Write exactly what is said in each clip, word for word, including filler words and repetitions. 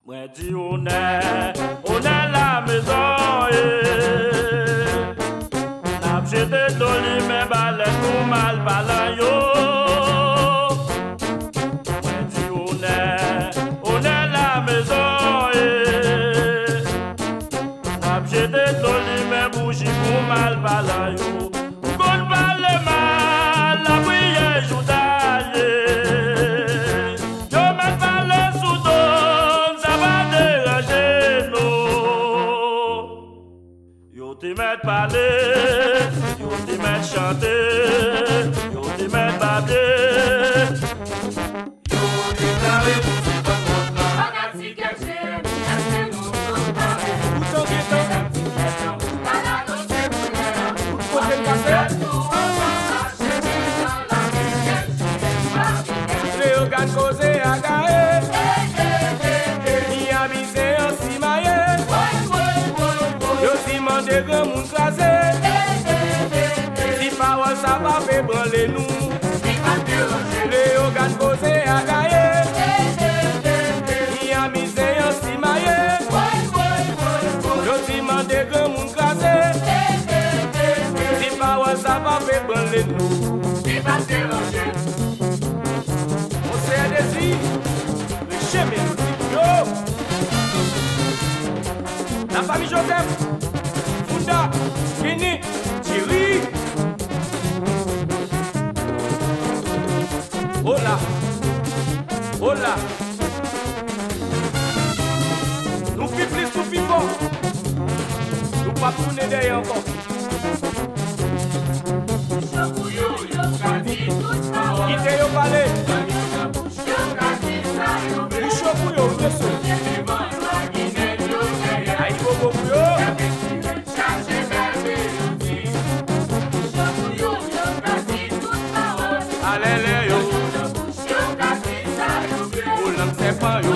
Mwen di onè, onè lamezon, e. N ap jete dlo limen balèn pou malpalan yo. Mwen di onè, onè lamezon, e. N ap jete dlo limen bouji pou malpalan yo. Ou konn pale mal, lapriyè Jouda ye. Yo mèt pale sou do n, sa pa deranje nou. Yo te mèt pale, yo te mèt chante, yo te mèt babye. Yo deklare pou se pòt mond lan. Fanatik F G M, èske nou pare? Bouton gentan. Tout kote n pase. Leyogàn koze a gaye. Miami se yon simaye. Yo di mande granmoun kraze. Ti pawòl sa pa fè branle nou. Leyogàn koze a gaye. Miami se yon simaye. Yo di mande granmoun kraze. Ti pawòl sa pa fè branle nou. Monseyè Dezi, reche melodi pou yo. Lafanmi Joseph, Funda, Kenny, Thierry. Hola, hola. Nou pi plis, nou pi fò. Nou p ap tounen dèyè ankò. Kite yo pale. Li cho pou yo, wi, mesye. Ayibobo pou yo. Alèlè yo. Pou lang sèpan yo.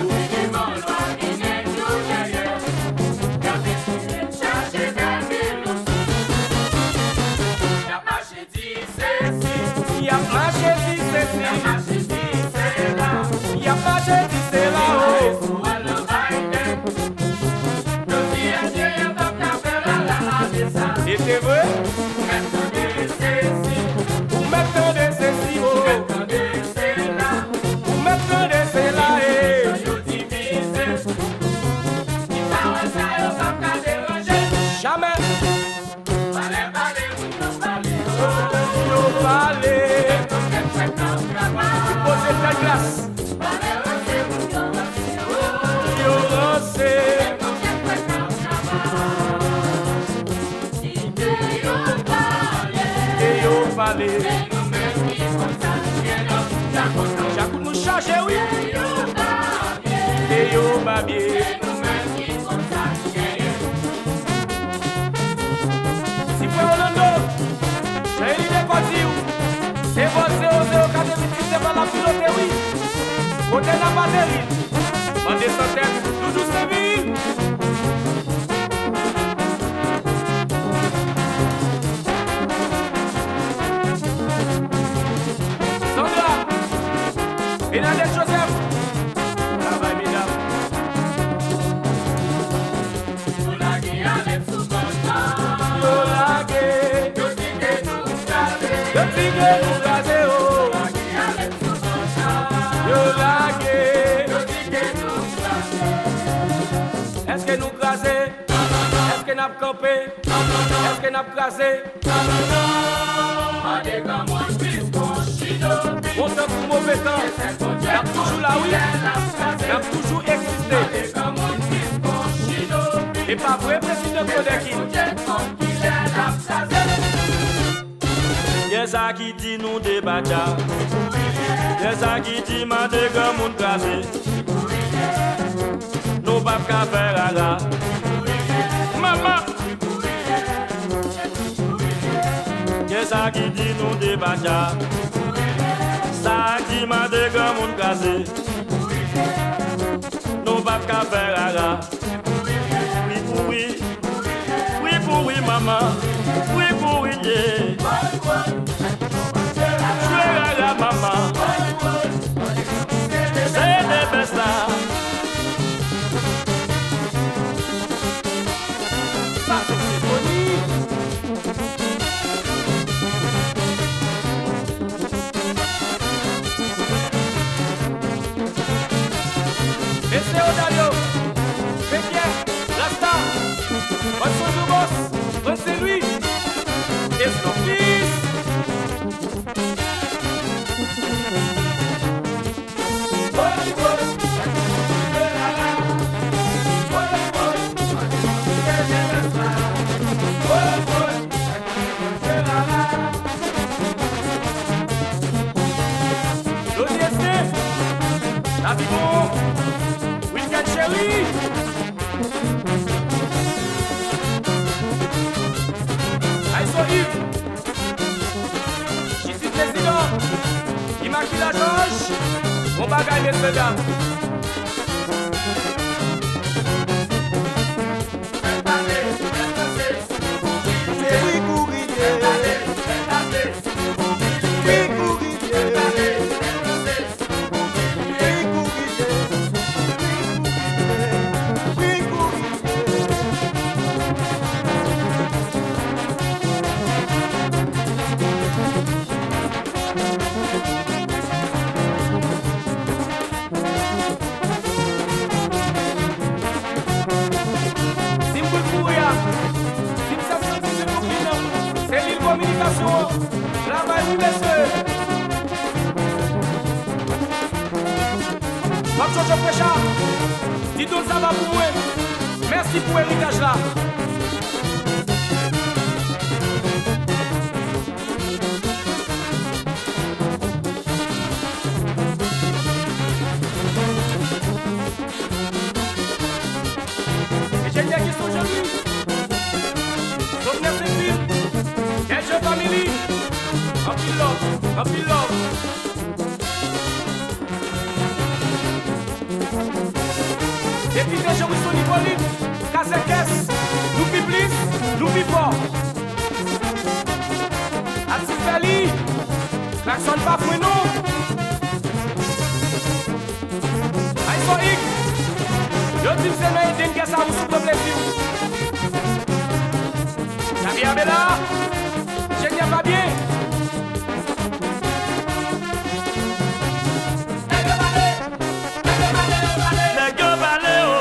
Y ap mache di sesi. Y ap mache di sesi. Y ap mache di sela. Y ap mache di sela, o. E se vre? Ou mèt tande sesi, o. Ou mèt tande sela, e. Jamè. Yo pale. Poze tèt glas. Yo ranse. Kite yo pale. Djakout nou chaje, wi. Kite yo babye. Sipre Orlando, Jan Eli Dekò di w, se bò zewo zewo katrevendiznèf la l ap pilote, wi. Kote n ap ateri? Mande Santèt, Doudou Senvil. Sandra, Bernadette Joseph. Travay, medam. Yo lage alèt sou kòd la. Yo lage. Yo di ke nou kraze. Yo di ke nou kraze, o. Yo lage alèt sou kòd la. Yo lage. Yo di ke nou kraze. Èske nou kraze? Èske n ap kanpe? Èske n ap kraze? Mande granmoun plis bon chido. Bon tan kou move tan, n ap toujou la, wi. N ap toujou egziste. E pa vre, Prezidan Claude Hercule? Gen sa ki di nou debadja. Gen sa ki di mande granmoun kraze. Nou p ap ka fè rara. Manman! Gen sa ki di nou debadja. Sa ki mande granmoun kraze. Nou p ap ka fè rara. Wi pou wi. Wi pou wi, manman. Wi pou wi, ye. Jwe rara, manman. Se de bèsta. Dario, Fekè, Rasta, Manson Jobos, Frantz Saint Louis, Escoffice. Jodi Este, Lavi Bon, Wilken Chéry, Ayso Yves, Jisi Prezidan, Imakila Jòj, bon bagay, mesye dam. Si m kouri, kouri a, si m sèt san dizuit pou vin nan, se lit kominikasyon an. Travay wi, mesye. M ap Jojo Frecha, di Don Saba pou mwen. Mèsi pou eritaj la. Enjenyè Guy Saint-Jean, Sovnè Senfil, Kèjè Family, anpil love, anpil love. Depite Jean Wilson Hippolyte, Kazèkès, nou pi plis, nou pi fò. Atis Bèli, Klaksòn pa fwen non. Ayso Yves, yo di m se nan Eden kè sa ou sou pran plezi w. Javier Abela, Enjenyè Fabien. Nèg yo pale o.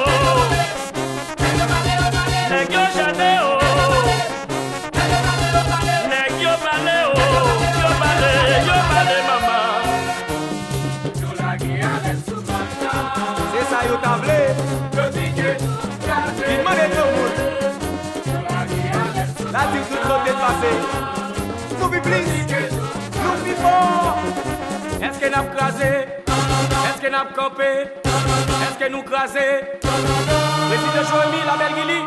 Nèg yo chante o. Nèg yo pale o. Yo pale, yo pale manman. Se sa yo ta vle. Vin mande granmoun. La di tout kote pase. Nou pi plis. Nou pi fò. Èske n ap kraze? Èske n ap kanpe? Èske nou kraze? Prezidan Joemi, Labèl Gili.